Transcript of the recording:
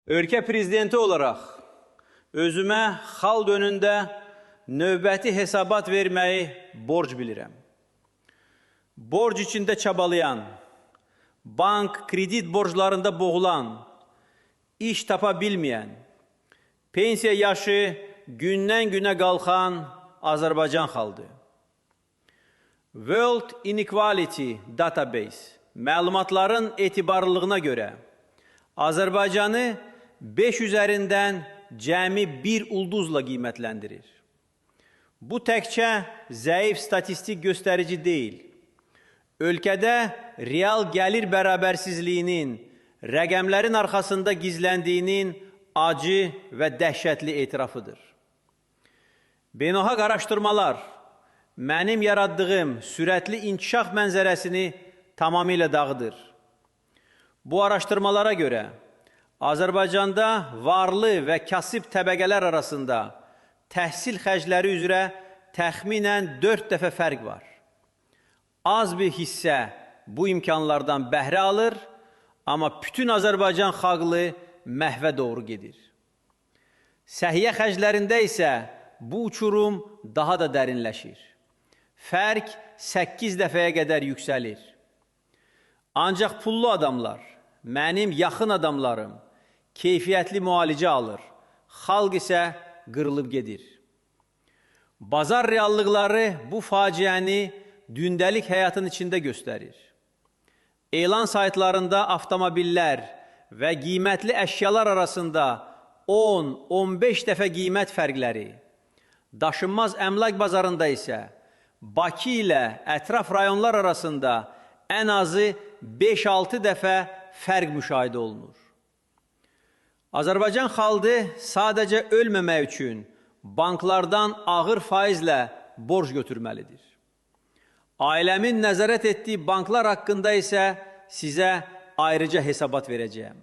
Ölkə prezidenti olaraq özümə xalq önündə növbəti hesabat verməyi borc bilirəm. Borc içində çabalayan, bank kredit borclarında boğulan, iş tapa bilməyən, pensiya yaşı gündən günə qalxan Azərbaycan xalqı. World Inequality Database məlumatların etibarlılığına görə Azərbaycanı 5 üzərindən cəmi 1 ulduzla qiymətləndirir. Bu təkcə zəif statistik göstərici deyil. Ölkədə real gəlir bərabərsizliyinin, rəqəmlərin arxasında gizləndiyinin acı və dəhşətli etirafıdır. Beynəlxalq araşdırmalar mənim yaratdığım sürətli inkişaf mənzərəsini tamamilə dağıdır. Bu araşdırmalara görə Azərbaycanda varlı və kasıb təbəqələr arasında təhsil xərcləri üzrə təxminən 4 dəfə fərq var. Az bir hissə bu imkanlardan bəhrə alır, amma bütün Azərbaycan xalqı məhvə doğru gedir. Səhiyyə xərclərində isə bu uçurum daha da dərinləşir. Fərq 8 dəfəyə qədər yüksəlir. Ancaq pullu adamlar, mənim yaxın adamlarım keyfiyyətli müalicə alır, xalq isə qırılıb gedir. Bazar reallıqları bu faciəni gündəlik həyatın içində göstərir. Elan saytlarında avtomobillər və qiymətli əşyalar arasında 10-15 dəfə qiymət fərqləri, daşınmaz əmlak bazarında isə Bakı ilə ətraf rayonlar arasında ən azı 5-6 dəfə fərq müşahidə olunur. Azərbaycan xalqı sadəcə ölməmək üçün banklardan ağır faizlə borc götürməlidir. Ailəmin nəzarət etdiyi banklar haqqında isə sizə ayrıca hesabat verəcəyəm.